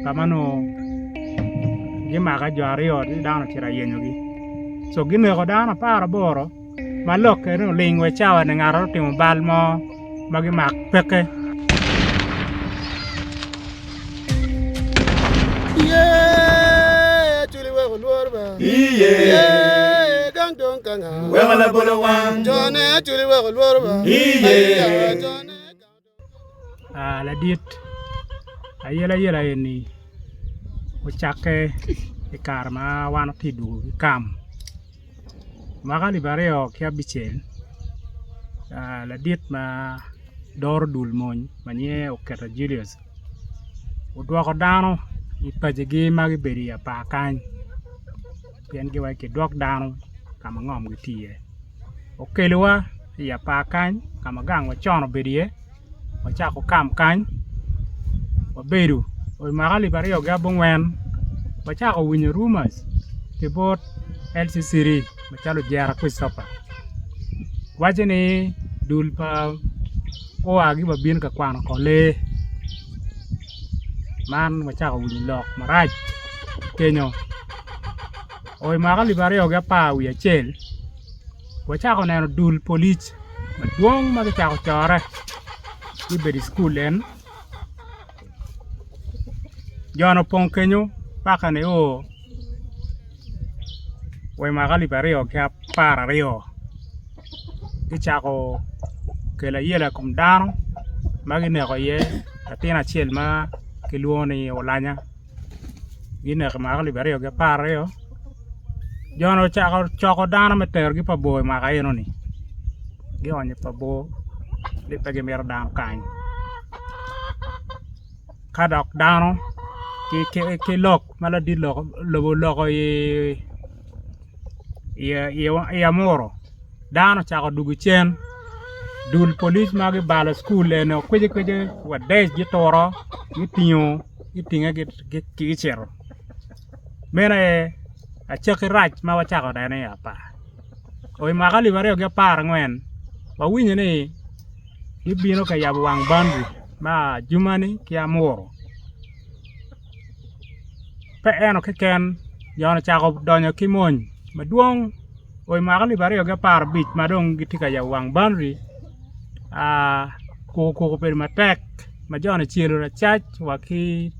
Ka ma nongo gimako jo aryo ci dano ocito ayenyogi co gineko dano aparaboro ma lokke ni oling wa i cawa-ni ngat otimo bal mo ma gimak peke. Ladit ayelayela eni ocakke i kare ma wan watye ka dwogo ki kam mwaka alip aryo ki abicel ladit ma doro dul mony ma nyinge Oketo Julius odwoko dano i pacigi ma gibedo i apar kany pien giwaco kidwok dano ka ma ngom gitye iye. Okelowa i apar kany ka ma gang macon obedo iye wacako kam kany wabedo i mwaka alip aryo ki abongwen wacako winyo rumors ki bot LCCD macalo ojera Christopher waco ni dul pa OA gibino ka kwano kor lee man wacako winyo lok marac kenyo. O i mwaka alip aryo ki apar wiye acel, wacako neno dul polic madwong ma gicako core gubedo i cukul en jo-ni opong kenyo paka nio wa i mwaka alip aryo ki 12 gicako kelo ayela i kom dano ma gineko iye latin acel ma kilwongo ni Olanya. Gineko i mwaka alip aryo ki 12 jo-ni ocako coko dano me terogi pa bor i mwaka enoni gionyo pa bor ni pe gimito dano kany ka dok dano ki lok ma ladit lobo oloko i amuru dano ocako dwogo cen dul polic ma gibalo cukul eni kwicikwici wa dec gituro gitingo gitinge gicito meno aye acakki rac ma wacako nene i apar i mwaka alip aryo ki aparangwen wawinyo ni gibino ka yabo wang bandri me Adjumani ki Amuru pe eno keken jo-ni ocako donyo ki mony madwong i mwaka alip aryo ki aparabic ma dong gitye ka yabo wang bandri kukukuku obedo matek ma jo-ni ocelo racac wa ki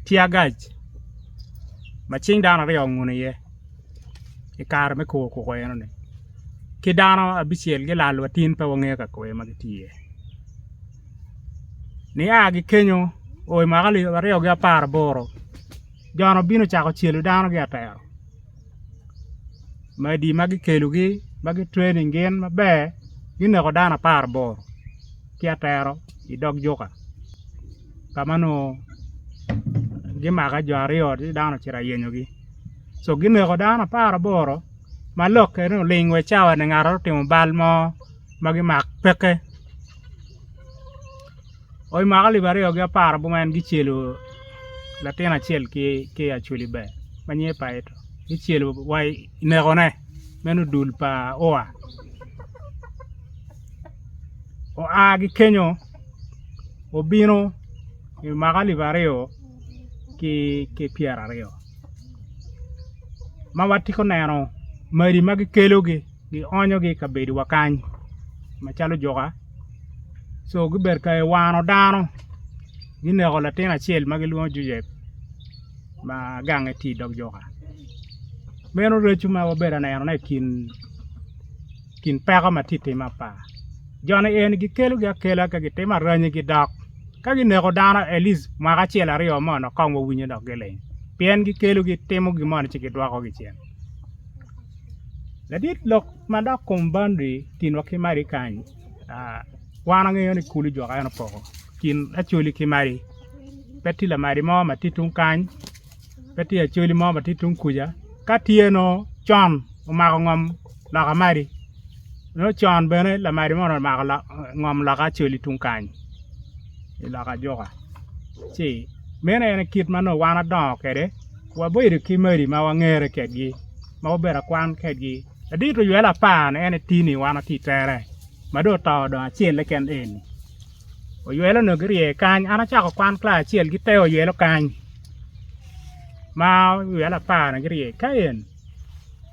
teargas ma cing dano aryo onguno iye i kare me kukukuku enoni ki dano abicel gilal wa tin pe wangeyo ka kwe ma gitye iye nia ki kenyo o i mwaka alip aryo ki aparaboro jo-ni obino ocako celo dano ki atero madi ma gikelogi ma gi training gin maber gineko dano aparaboro ki atero i dog juka ka ma nongo gimako jo aryo ci dano ocito ayenyogi co gineko dano aparaboro ma lokke ni oling wa i cawa-ni ngat otimo bal mo ma gimak peke i mwaka alip aryo ki aparabongwen gicelo latin acel ki Acholi ber ma nyinge Paito gicelo wa i nekone meno dul pa OA oa ki kenyo obino i mwaka alip aryo ki pyeraryo ma watye ka neno madi ma gikelogi gionyogi i kabedowa kany macalo juka co gubedo ka wano dano gineko latin acel ma gilwongo Jocep ma gange tye i dog juka meno reco ma wabedo ka nenone i kin peko ma tye ka timme apar joni eni gikelogi akela ka gitimo aranyi gidok ka gineko dano at least mwaka acel aryo mo dok kong wawinyo dok giling pien gikelogi timo gin moni ci gidwokogi cen. Ladit lok ma dok kom boundary kinwa ki Madi kany wan wangeyo ni kulu jok en opoko kin Acholi ki Madi pe tye lamadi mo ma tye tung kany pe tye Acholi mo ma tye tung kuca ka tye nongo con omako ngom loka Madi nongo con bene lamadi mo onongo omako ngom loka Acholi tung kany i loka Ajuka ci meno en aye kit ma nongo wan wadongo kwede wabedo ki madi ma wangere kwedgi ma wabedo akwan kwedgi ladit oywelo apar ni en etini wan watye i tere ma dong oto dong acel keken eni. Oywelo onongo girye kany an acako kwan kilac acel giteo oywelo kany ma oywelo apar-ni girye ka en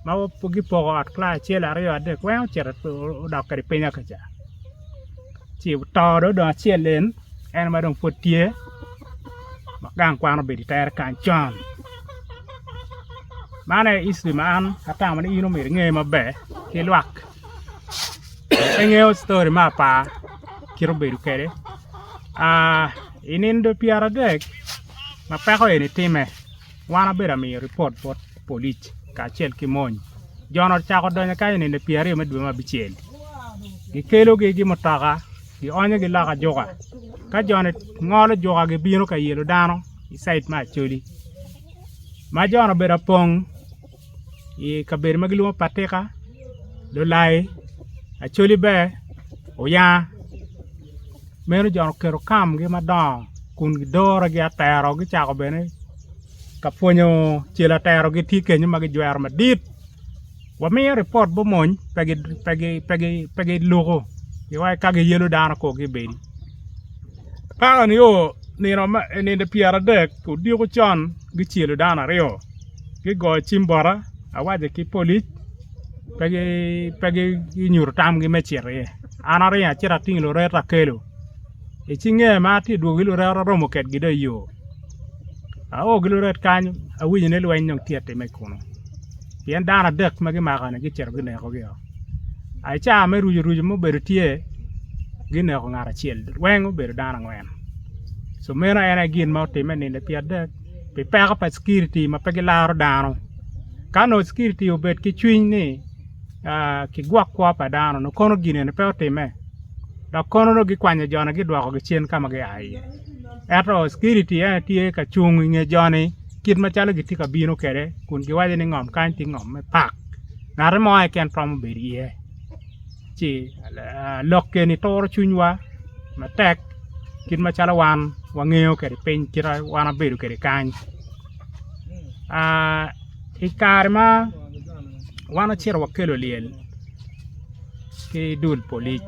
ma gipoko ot kilac acel aryo adek weng ocito odok kwede piny ca ci oto dong odong acel en en ma dong pud tye ma gang kwan obedo itere kany con man aye history ma an atamo ni in omyero inge maber ki lwak. Pe ngeyo story me apar kit obedo kwede i nino 30 ma peko eni timme wan abedo amiyo ripot bot polic kacel ki mony jo-ni ocako donyo kany i nino 20 me dwe me abicel gikelogi ki mutoka gionyogi loka juka ka jo-ni ngolo juka gibino ka yelo dano i cait me Acholi ma jo-ni obedo apong i kabedo ma gilwongo Patika, Lulai, Acholi Ber, Oyanga meno jo oketo kamgi madongo kun gidorogi atero gucako bene ka pwonyo cel aterogi tye kenyo ma gijwero madit wamiyo ripot bot mony pe giluko giwaco ka giyelo dano kor gibedi paka nio nino 30 odiko con gicelo dano aryo. Gigoyo cim bota awaco ki polic pe ginyuto tamgi me cito iye an aringo acito atingo lureta akelo i cinge ma atye ka dwogo ki lureta aromo kwedgi dong iyo ao ki luret kany awinyo ni lweny dong tye ka timme kunu pien dano adek ma gimako-ni gucito gunekogio i caa me ruco ruco ma obedo tye gineko ngat acel weng obedo dano angwen co meno en aye gin ma otimme nino pyedek. Pi peko pa cikiriti ma pe gilaro dano ka onongo cikiriti obed ki cwiny ni kigwok kwo pa dano onongo kono gin eni pe otimme dok kono dong gikwanyo joni gidwokogi cen ka ma gua iye ento cikiriti en aye tye ka cung inge joni kit macalo gitye ka bino kwede kun giwaco ni ngom kany tye ngom me pak ngat mo keken romo bedo iye. Ci lok eni turo cwinywa matek kit macalo wan wangeyo kwede piny kit ma wan wabedo kwede kany i kare ma wan wacito wakelo lyel ki dul polic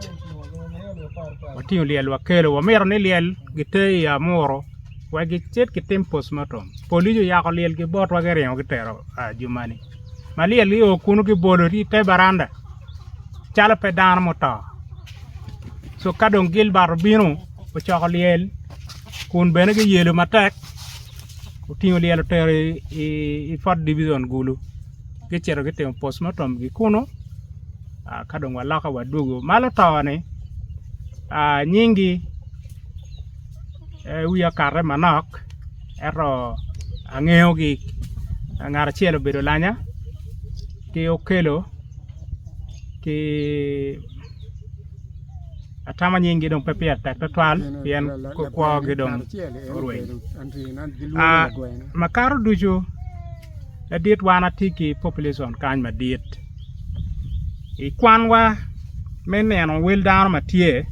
watingo lyel wakelo wamito ni lyel giter i amuru wek gicit gitim postmortem polic oyako lyel ki botwa giringo gitero jumani ma lyel gio kunu gibolo i te baranda. calo pe dano muto co ka dong Gilbert obino ocoko lyel kun bene giyelo matek otingo lyel otero i Fort Division Gulu gicito gitimo postmortem gi kunu ka dong walokke wadwogo ma luto-ni nyingi wiya okate manok ento angeyogi ngat acel obedo lanya ki Okello ki atamo nyinggi dong pe pire tek tutwal pien kwogi dong orweny makato ducu ladit wan atye ki population kany madit i kwanwa me neno wel dano ma tye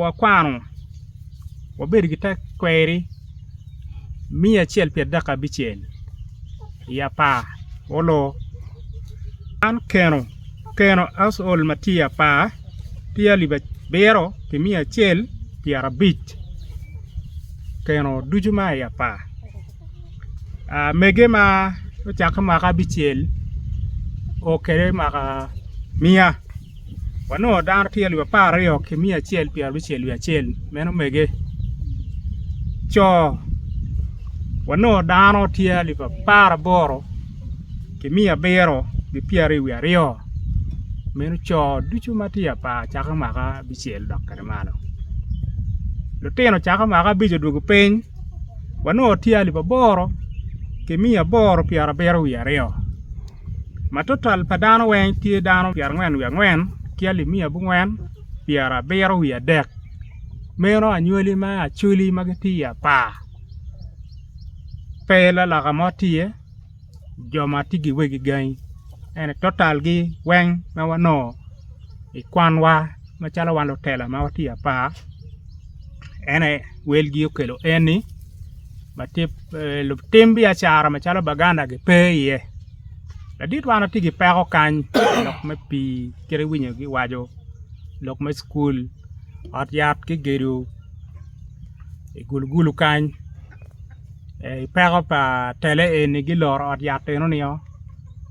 wakwano wabedo ki te kweri 135 i apar olo. Man keno keno household ma tye i apar tye alip abiro ki 150 keno ducu ma i apar mege ma ocakke mwaka abicel o kwede mwaka miya. Wanongo dano tye alip 12 ki 161 meno mege co wanongo dano tye alip 18 ki 722 meno co ducu ma tye i apar cako mwaka abicel dok kwede malo lutino cako mwaka abic odwogo piny wanongo tye alip 8 ki 872. Ma total pa dano weng tye dano 44 ki alip 473 meno anywali me acholi ma gitye i apar pe laloka mo tye jo ma tye ki wegi gangi ento totalgi weng ma wanongo i kwanwa macalo wan lutela ma watye i apar en aye welgi okelo eni lutim biacara macalo baganda gipe iye ladit wan watye ki peko kany lok me pii kit ma iwinyo giwaco lok me cukul. Ot yat kigedo i gulugulu kany i peko pa tele eni giloro ot yat enonio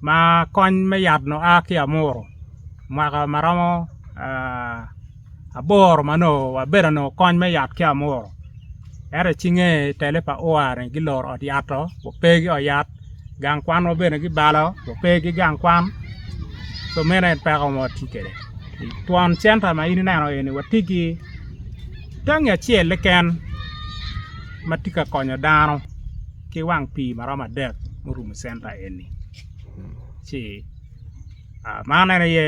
ma kony me yat nongo a ki Amuru mwaka ma romo aboro ma nongo wabedo ka nongo kony me yat ki Amuru ento i cinge tele pa OR-ni giloro ot yat-to pe ki ot yat gang kwanwa bene gibalo wape ki gang kwan co meno en peko ma watye kwede twon centa ma in ineno eni watye ki tangi acel keken ma tye ka konyo dano ki wang pii ma romo adek murumo centa eni ci man en aye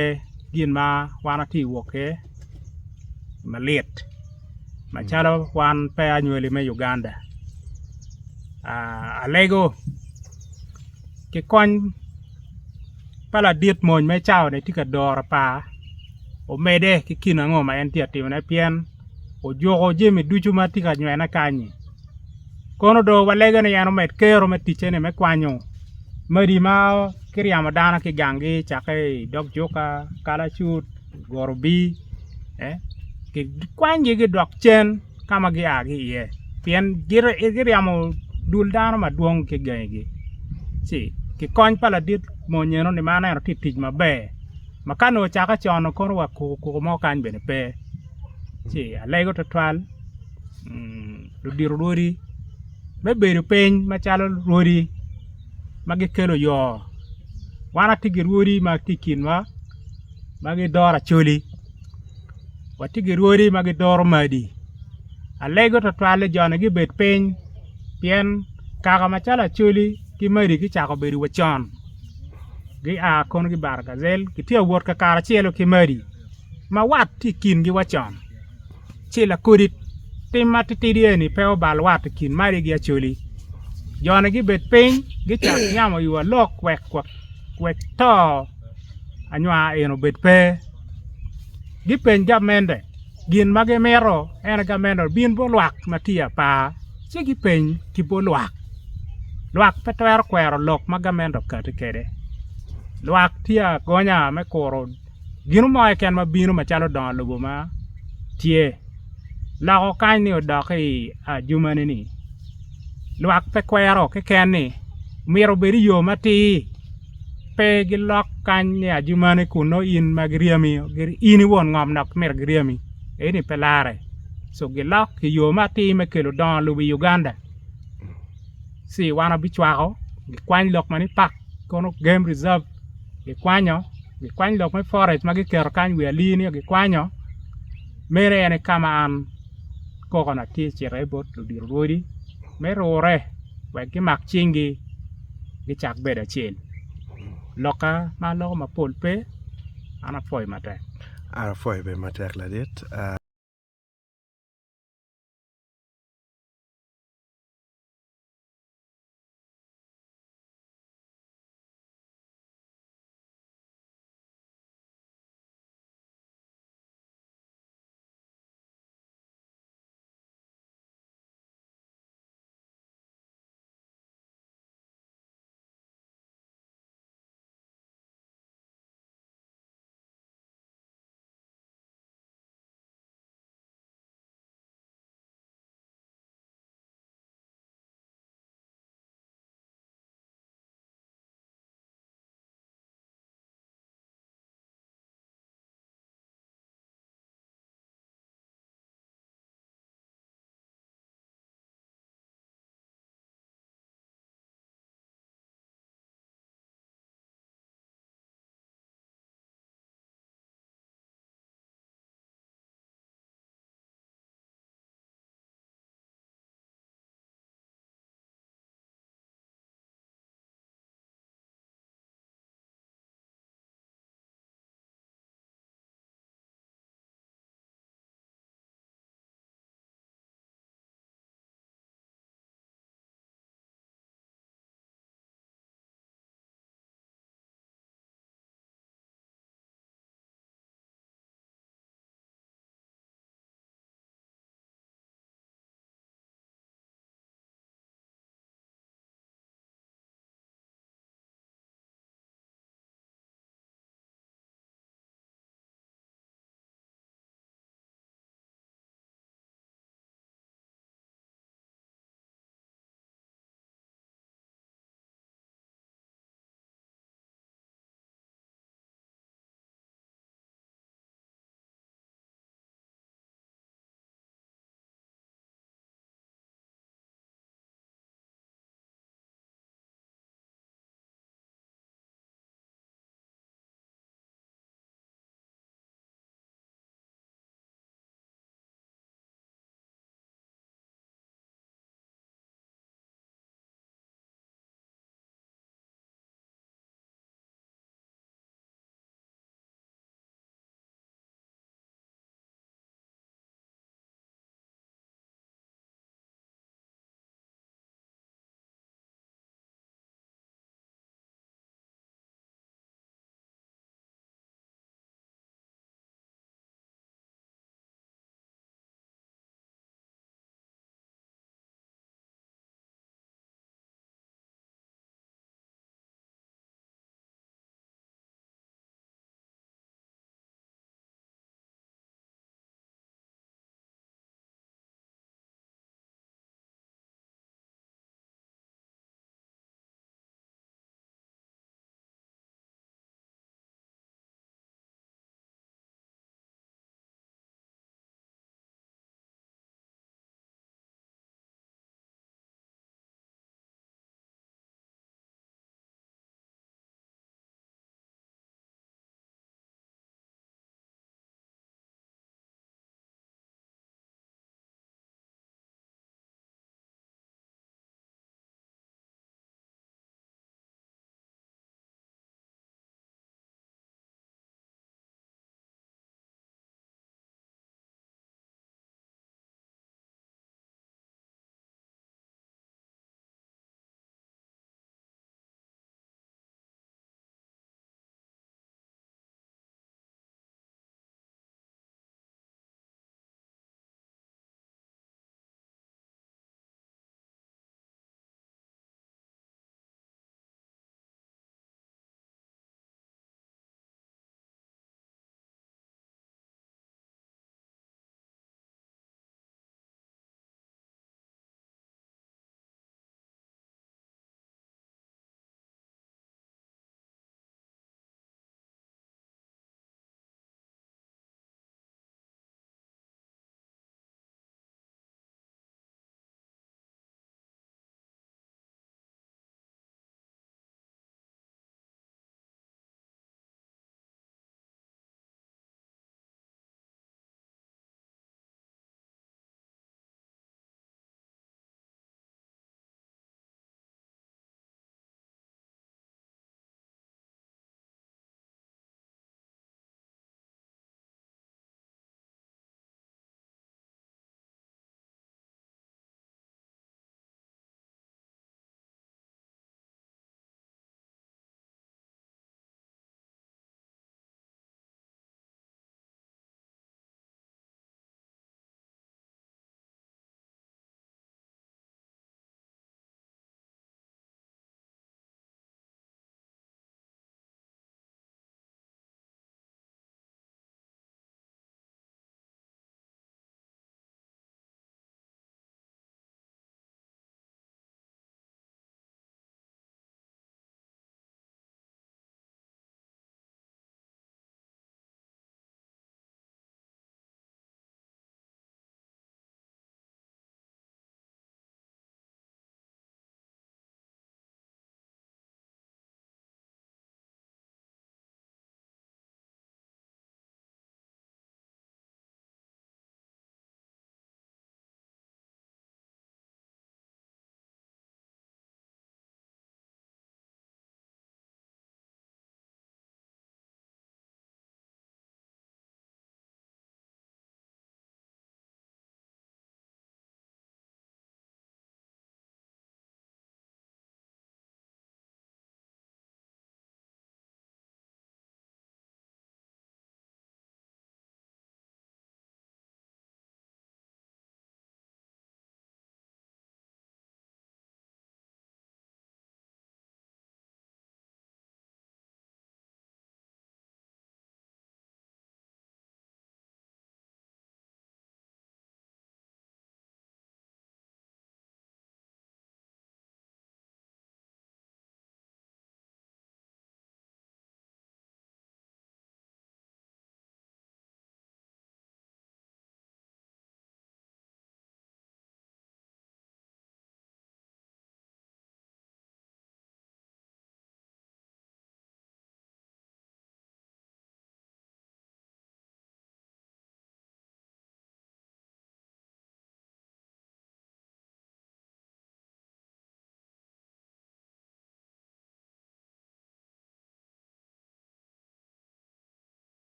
gin ma wan watye ka wok kwede malit macalo wan pe anywali me Uganda alego ki kony pa ladit mony ma icawa ni tye ka doro par omede ki gin ango ma en tye ka timone pien ojuko jami ducu ma tye ka nywene kany-nyi kono dong walego ni en omed kero me ticce-ni me kwanyo madi ma kiryemo dano ki i ganggi cakke i dog cuka, kalacut, goro-bi gikwanygi gidok cen ka ma gia ki iye pien giryemo dul dano madwong ki i gangigi ci ki kony pa ladit mony enoni ma aneno tye ka tic maber ma ka nongo ocakke con kono wa kukukuku mo kany bene pe ci alego twatwal ludito rwodi me bedo piny macalo rwodi ma gikelo yo wan watye ki rwodi ma tye i kinwa ma gidoro acholi watye ki rwodi ma gidoro madi alego twatwal ni joni gibed piny pien kaka macalo acholi ki madi gucako bedo wa con gia kono ki barakazel gitye ka wot kakare acel ki madi ma wat tye i kingi wa con. Ci lakodi tim matitidi eni pe obal wat i kin madi ki Acholi. Jo-ni gibed piny gicak nyamo iwa lok wek to anywar eni obed pe. Gipeny gamente gin ma gimito ento gamente obin bot lwak ma tye i apar ci gipeny ki bot lwak. Lwak pe twero kwero lok ma gamente okati kwede. Lwak tye agonya me kuro Gino mo keken ma bino macalo dongo lobo ma tye loko kany ni odok i ajumani ni lwak pe kwero keken ni myero obed i yo matir pe gilok kany ni ajumani kun nongo in ma giryemi in i won ngom dok myero giryemi eni pe lare co gilok i yo matir me kelo dongo lobo i Uganda ci wan wabicwako gikwany lok ma ni pak kono game reserve gikwanyo gikwany lok me forest ma giketo kany wi alii ni gikwanyo meno en aye ka ma an kokona tye cito iye bot ludito rwodi me rure wek gimak cingi gicak bedo acel lokka ma aloko mapol pe an apwoyo matek. An apwoyo bene matek ladit.